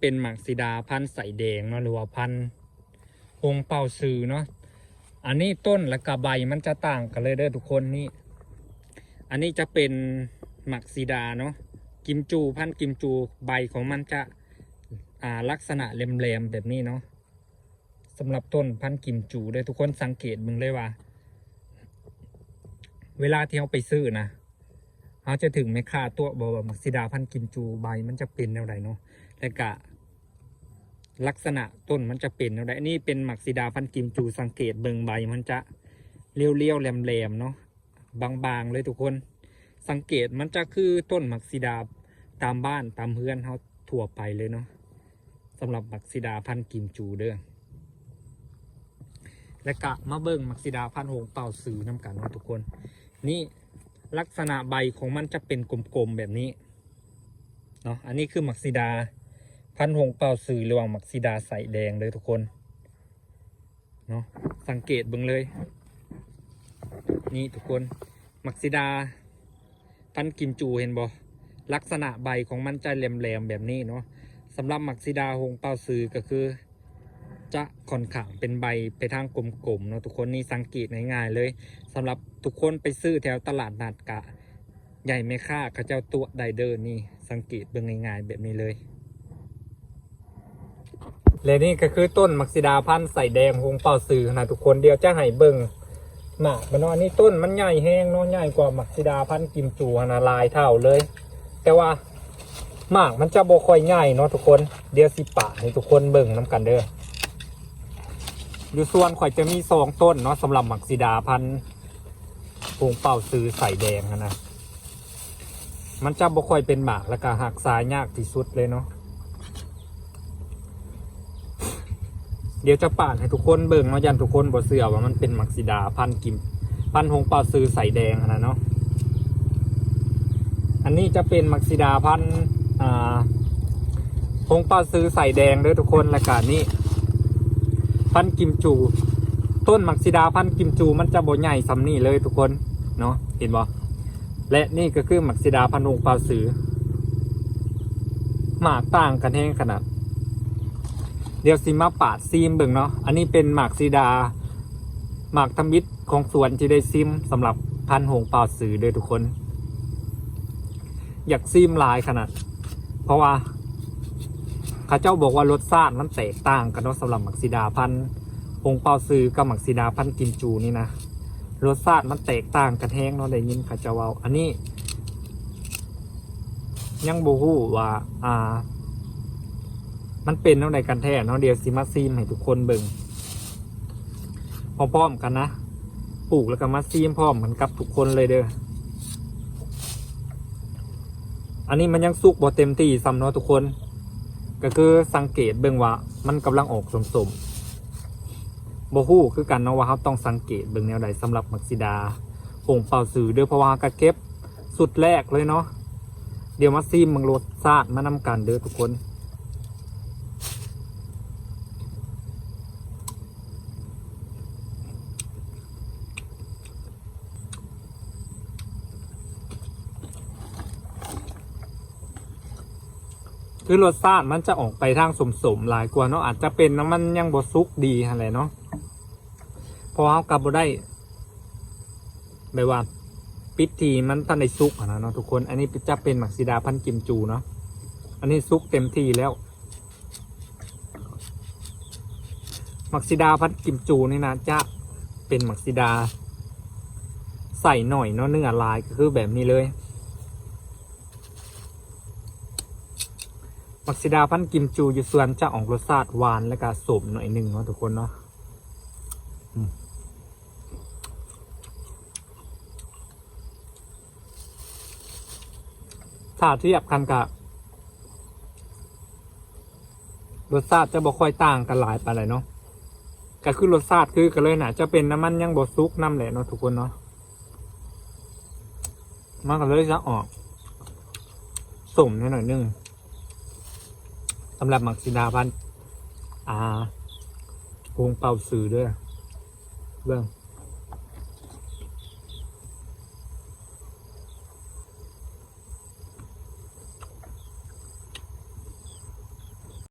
ປັນໝາກສີດາພັນໄສ້ແດງເນາະ ຫຼືວ່າພັນຫົງເປົ່າຊືເນາະ. ອັນນີ້ຕົ້ນແລະກະໃບມັນຈະຕ່າງກັນເລີຍເດີທຸກຄົນ. ນີ້ ອັນນີ້ຈະເປັນໝາກສີດາເນາະ ກິມຈູ ພັນກິມຈູ ໃບຂອງມັນຈະ ອ່າ ລັກສະນະແຫຼມໆແບບນີ້ເນາະ. ສຳລັບຕົ້ນພັນກິມຈູເດີ ທຸກຄົນສັງເກດເບິ່ງເລີຍວ່າ ເວລາທີ່ເຮົາໄປຊື້ນະ ເຮົາຈະຖືກແມ່ຄ້າຕົວະບໍ່ວ່າໝາກສີດາພັນກິມຈູໃບມັນຈະເປັນແນວໃດເນາະ ແລະກະລັກສະນະຕົ້ນມັນຈະເປັນແນວໃດ. ອັນນີ້ເປັນໝາກສີດາພັນກິມຈູ ສັງເກດເບິ່ງໃບມັນຈະລຽວໆແຫຼມໆເນາະ. ບາງໆເລີຍທຸກຄົນ. ສັງເກດມັນຈະຄືຕົ້ນໝາກສີດາຕາມບ້ານຕາມເຮືອນເຮົາທົ່ວໄປເລີຍເນາະ ສຳລັບໝາກສີດາພັນກິມຈູເດີ. ແລະກະມາເບິ່ງໝາກສີດາພັນຫົງເປົ່າຊືນຳກັນເນາະທຸກຄົນ. ນີ້ ລັກສະນະໃບຂອງມັນຈະເປັນກົມໆແບບນີ້ເນາະ. ອັນນີ້ຄືໝາກສີດາພັນຫົງເປົ່າຊື ຫຼືວ່າໝາກສີດາໄສ້ແດງເດີທຸກຄົນ. ເນາະ ສັງເກດເບິ່ງເລີຍ ນີ້ທຸກຄົນ ໝາກສີດາພັນກິມຈູເຫັນບໍ່? ລັກສະນະໃບຂອງມັນຈະແຫຼມໆແບບນີ້ເນາະ. ສຳລັບໝາກສີດາຫົງເປົ່າຊືກະຄືຈະຂ້ອນຂ້າງເປັນໃບໄປທາງກົມໆເນາະທຸກຄົນ. ນີ້ສັງເກດງ່າຍໆເລີຍ ສຳລັບທຸກຄົນໄປຊື້ແຖວຕະຫຼາດນັດກະ ໃຫຍ່ແມ່ຄ້າເຂົາເຈົ້າຕົວະໄດ້ເດີ. ນີ້ສັງເກດເບິ່ງງ່າຍໆແບບນີ້ເລີຍ. ແລະນີ້ກະຄືຕົ້ນໝາກສີດາພັນໄສ້ແດງຫົງເປົ່າຊືຫັ້ນນະທຸກຄົນ. ດຽວຈະໃຫ້ເບິ່ງໝາກມັນເນາະ. ອັນນີ້ຕົ້ນມັນໃຫຍ່ແຮງເນາະ ໃຫຍ່ກວ່າໝາກສີດາພັນກິມຈູຫັ້ນນະຫຼາຍເທົ່າເລີຍ ແຕ່ວ່າໝາກມັນຈະບໍ່ຄ່ອຍໃຫຍ່ເນາະທຸກຄົນ. ດຽວຊິປາດໃຫ້ທຸກຄົນເບິ່ງນຳກັນເດີ. ຢູ່ສວນຂ້ອຍຈະມີສອງຕົ້ນເນາະ ສຳລັບໝາກສີດາພັນ ຫົງເປົ່າຊືໄສ້ແດງຫັ້ນນະ ມັນຈະບໍ່ຄ່ອຍເປັນໝາກ ແລະກະຮັກສາຍາກທີ່ສຸດເລີຍເນາະ. ດຽວຈະປາດໃຫ້ທຸກຄົນເບິ່ງເນາະ ຢ້ານທຸກຄົນບໍ່ເຊື່ອວ່າມັນເປັນໝາກສີດາພັນກິມ ພັນຫົງເປົ່າຊືໄສ້ແດງຫັ້ນນະເນາະ. ອັນນີ້ຈະເປັນໝາກສີດາພັນ ອ່າ ຫົງເປົ່າຊືໄສ້ແດງເດີທຸກຄົນ. ແລະກະນີ້ ພັນກິມຈູ ຕົ້ນໝາກສີດາພັນກິມຈູມັນຈະບໍ່ໃຫຍ່ສ່ຳນີ້ເລີຍທຸກຄົນເນາະ ເຫັນບໍ່? ແລະນີ້ກະຄືໝາກສີດາພັນຫົງເປົ່າຊື ໝາກຕ່າງກັນແຮງຂະໜາດ. ດຽວຊິມາປາດຊີມເບິ່ງເນາະ. ອັນນີ້ເປັນໝາກສີດາ ໝາກທຳອິດຂອງສວນທີ່ໄດ້ຊີມ ສຳລັບພັນຫົງເປົ່າຊືເດີທຸກຄົນ. ຢາກຊີມຫຼາຍຂະໜາດ ເພາະວ່າເຂົາເຈົ້າບອກວ່າລົດຊາດມັນແຕກຕ່າງກັນເນາະ ສຳລັບໝາກສີດາພັນຫົງເປົ່າຊືກັບໝາກສີດາພັນກິມຈູນີ້ນະ ລົດຊາດມັນແຕກຕ່າງກັນແຮງເນາະ ໄດ້ຍິນເຂົາເຈົ້າເວົ້າ. ອັນນີ້ຍັງບໍ່ຮູ້ວ່າ ອ່າ ມັນເປັນແນວໃດກັນແທ້ເນາະ. ດຽວຊິມາຊີມໃຫ້ທຸກຄົນເບິ່ງ ພ້ອມໆກັນນະ ປູກແລ້ວກະມາຊີມພ້ອມກັນກັບທຸກຄົນເລີຍເດີ. ອັນນີ້ມັນຍັງສຸກບໍ່ເຕັມທີ່ຊ້ຳເນາະທຸກຄົນ ກະຄືສັງເກດເບິ່ງວ່າມັນກຳລັງອອກສົ້ມໆ. ບໍ່ຮູ້ຄືກັນເນາະວ່າເຮົາຕ້ອງສັງເກດເບິ່ງແນວໃດ ສຳລັບໝາກສີດາຫົງເປົ່າຊືເດີ ເພາະວ່າເຮົາກະເກັບຊຸດແລກເລີຍເນາະ. ດຽວມາຊີມເບິ່ງລົດຊາດມານຳກັນເດີທຸກຄົນ. ຄືລົດຊາດມັນຈະອອກໄປທາງສົ້ມໆຫຼາຍກວ່າເນາະ ອາດຈະເປັນນຳມັນຍັງບໍ່ສຸກດີຫັ້ນແຫຼະເນາະ ເພາະເຮົາກະບໍ່ໄດ້ ແບບວ່າປິດທີ່ມັນທັນໄດ້ສຸກຫັ້ນນະເນາະທຸກຄົນ. ອັນນີ້ຈະເປັນໝາກສີດາພັນກິມຈູເນາະ ອັນນີ້ສຸກເຕັມທີ່ແລ້ວ. ໝາກສີດາພັນກິມຈູນີ້ນະ ຈະເປັນໝາກສີດາໄສ້ໜ້ອຍເນາະ ເນື້ອຫຼາຍ ກະຄືແບບນີ້ເລີຍ. ໝາກສີດາພັນກິມຈູຢູ່ສວນຈະອອກລົດຊາດຫວານ ແລະກະສົ້ມໜ້ອຍໜຶ່ງເນາະທຸກຄົນເນາະ. ອືມ ຖ້າທຽບກັນກະ ລົດຊາດຈະບໍ່ຄ່ອຍຕ່າງກັນຫຼາຍປານໃດເນາະ ກະຄືລົດຊາດຄືກັນເລີຍ ໜ້າຈະເປັນນຳມັນຍັງບໍ່ສຸກນຳແຫຼະເນາະທຸກຄົນເນາະ. ມັນກະເລີຍຈະອອກສົ້ມໜ້ອຍໜຶ່ງ ສຳລັບໝາກສີດາພັນ ອ່າ ຫົງເປົ່າຊືເດີ ເບິ່ງ.